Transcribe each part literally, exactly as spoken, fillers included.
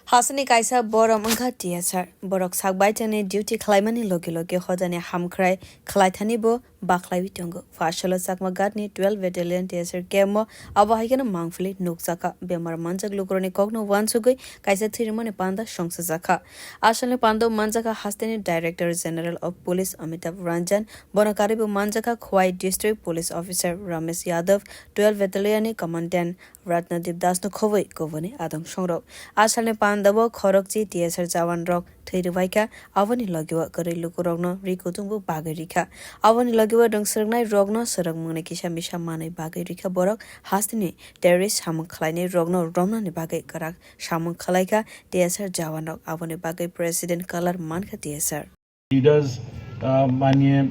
Hasini kaisa borom wngkha T S R. Borok sak baithangni duty khlaimani loge loge hodani hamkhrai khlaithani bo bakhlaiwi tongo. Phasalo Chakma Ghatni twelve Battalion T S R camp o abo hai kheno mangpili nukjakha. Bemar manjak lukurokni kokno uansugwi kaisa thwirimani panda songchajakha. Asalni panda o manjakha hasteni Director General of Police Amitabh Ranjan, bono karwibo manjakha Khowai District Police Officer Ramesh Yadav, twelve Battalion ni Commandant Ratnadeep Dasno khobwi kubuni adong songrok. Asalni pandao khorokchi T S R jawan rok thwi rwbaikha, aboni logio kwrwi lukurokno ri kutung bo bagwi rikha. Aboni logio rwngsrwknai rokno swrwngmungni kisa misa manwi bagwi rikha borok hasteni terrorist samung khlainai rokno romnani bagwi kwrak samung khlaikha T S R jawan rok. Aboni bagwi President Colour mankha T S R. Leaders, uh, माननीय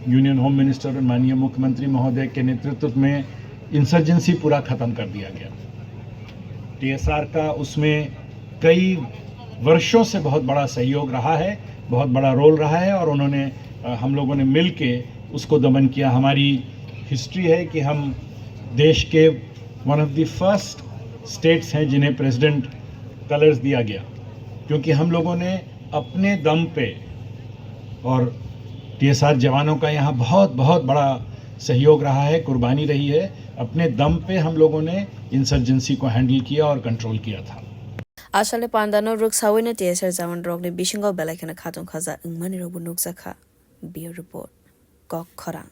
union home minister और माननीय मुख्यमंत्री महोदय के नेतृत्व में इंसर्जेंसी पूरा खत्म कर दिया गया। टीएसआर का उसमें कई वर्षों से बहुत बड़ा सहयोग रहा है, बहुत बड़ा रोल रहा है और उन्होंने, अ, हम लोगों ने मिल के उसको दमन किया। हमारी हिस्ट्री है कि हम देश के one of the first states हैं जिन्हें प्रेसिडेंट कलर्स दिया गया, क्योंकि हम लोगों ने अपने दम पे और टीएसआर जवानों का यहाँ बहुत बहुत बड़ा सहयोग रहा है, कुर्बानी रही है। अपने दम पे हम लोगों ने इंसर्जेंसी को हैंडल किया और कंट्रोल किया था। Asalni pandano rwksawino T S R jawan rokni bisingo belai kheno khatung khaja wngmani rokbo nukjakha. Bureau Report, Kok Khorang.